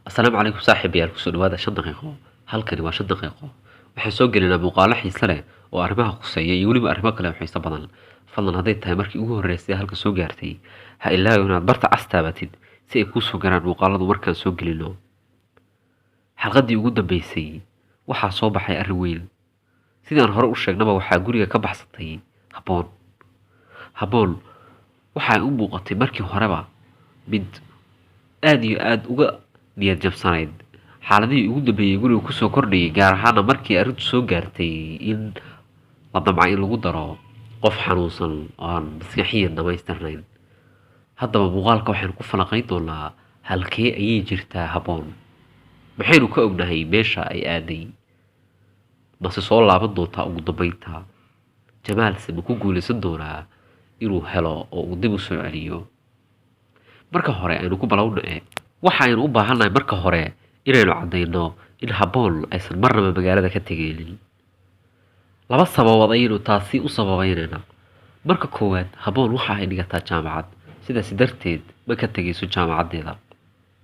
Asalaamu calaykum saaxiibayaal, kusoo dhawaada 5 daqiiqo. Halkani waa 5 daqiiqo. Waxaan soo gelinaa muuqaalo xiise leh oo arrimaha khuseeya iyo weliba arrimo kale oo xiiso badan. Fadlan, hadday tahay markii ugu horreysay halka soo gaartay, ha ilaawin inaad barta cas taabatid si ay kuu soo garaan muuqaaladu markaan soo gelino. Xalqadii ugu dambeysay waxaa soo baxay arrin weyn. Sidaan hore u sheegnaba, waxaa guriga ka baxsatay Habboon. Habboon waxay u muuqatay markii horeba mid aada iyo aada uga niyad jabsanayd xaaladihii ugu dambeeyey guriga kusoo kordhayay, gaar ahaana markii arrintu soo gaartay in la damcay in lagu daro qof xanuunsan oo aan maskaxiyan dhamaystirnayn. Haddaba muuqaalka waxaynu ku falanqayn doonaa halkee ayay jirtaa Habboon, maxaynu ka ognahay meesha ay aaday, mase soo laaban doontaa ugu dambeynta, Jamaalse ma ku guuleysan doonaa inuu helo oo uu dib u soo celiyo? Marka hore aynu ku balowna e waxaynu u baahannahay marka hore inaynu caddayno in Habboon aysan marnaba magaalada ka tegaynin. Laba sababood ayaynu taasi u sababaynaynaa. Marka koowaad, Habboon waxa ay dhigataa jaamacad, sidaas darteed ma ka tegayso jaamacaddeeda.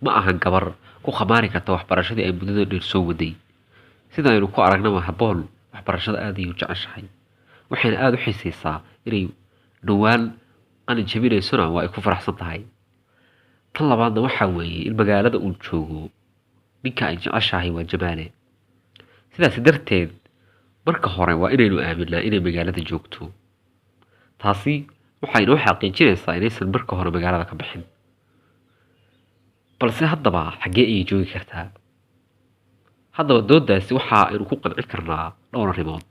Ma ahan gabar ku khamaari karta waxbarashadii ay muddada dheer soo waday. Sida aynu ku aragnaba, Habboon waxbarashada aad ayay u jeceshahay, waxayna aada u xiisaysaa inay dhowaan qalin jabinaysona waa ay ku faraxsan tahay. Tan labaadna waxaa weeye in magaalada uu joogo ninka ay jeceshahay, waa Jamaale. Sidaas darteed marka hore waa inaynu aaminaa inay magaalada joogto. Taasi waxay inoo xaqiijinaysaa inaysan marka hore magaalada ka bixin. Balse haddaba xaggee ayay joogi kartaa? Haddaba doodaasi waxa aynu ku qancin karnaa dhowr arrimood.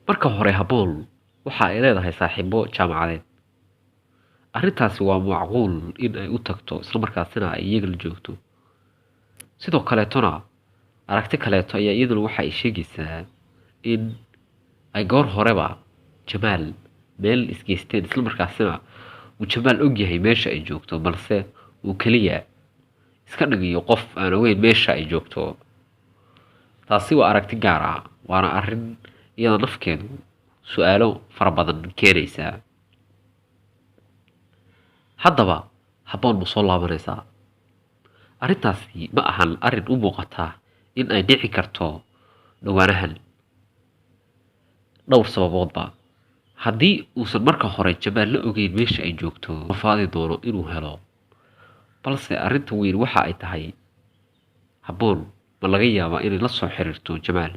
Marka hore, Habboon waxa ay leedahay saaxiibo jaamacadeed. Arrintaasi waa macquul in ay u tagto, islamarkaasina ay iyaga la joogto. Sidoo kaleetona aragti kaleeto ayaa iyaduna waxa ay sheegaysaa in ay goor horeba Jamaal meel isgeysteen, islamarkaasina uu Jamaal ogyahay meesha ay joogto, balse uu keliya iska dhigayo qof aan ogeyn meesha ay joogto. Taasi waa aragti gaar ah, waana arrin iyada nafkeedu su-aalo fara badan keenaysa. Haddaba Habboon ma soo laabanaysaa? Arrintaasi ma ahan arrin u muuqata in ay dhici karto dhowaanahan, dhowr sababoodba. Haddii uusan marka hore Jamaal la ogeyn meesha ay joogto, ma faadi doono inuu helo. Balse arrinta weyn waxa ay tahay, Habboon ma laga yaabaa inay la soo xiriirto Jamaal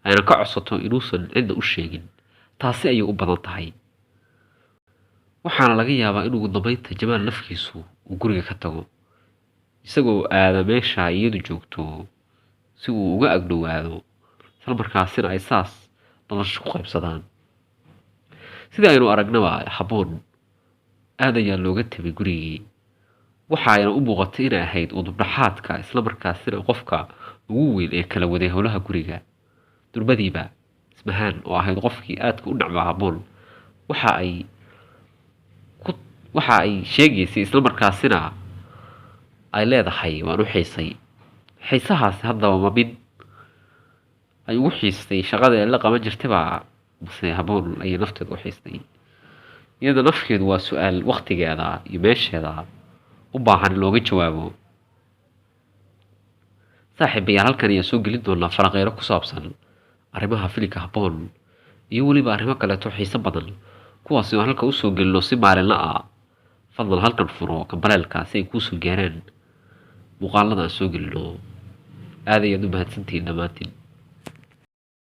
ayna ka codsato inuusan cidna u sheegin? Taasi ayay u badan tahay, waxaana laga yaabaa in ugu dambeynta Jamaal nafkiisu uu guriga ka tago, isagoo aada meesha iyadu joogto si uu uga agdhowaado, isla markaasina ay saas nolosha ku qaybsadaan. Sida aynu aragnaba, Habboon aad ayaa looga tegay gurigii, waxaayna u muuqatay inay ahayd udubdhaxaadka, isla markaasina qofka ugu weyn ee kala waday howlaha guriga. Durbadiiba Ismahaan, oo ahayd qofkii aadka u necbaa Habboon, waxa ay sheegaysay, isla markaasina ay leedahay, "Waan u xiisay." Xiisahaasi haddaba ma mid ay ugu xiistay shaqada ay la qaban jirtayba, mase Habboon ayay nafteeda u xiistay? Iyada nafkeedu waa su-aal waktigeeda iyo meesheeda u baahan in looga jawaabo. Saaxiibayaal, halkan ayaan soo gelin doonaa falanqeyro ku saabsan arrimaha filimka Habboon iyo weliba arrimo kaleeto xiiso badan, kuwaasi oo halka usoo gelino si maalinla ah. Fadlan halkan furo gambaleelka si ay kuusoo gaaraan muuqaalada aan soo gelino. Aad ayaad u mahadsantihiin dhammaantiin.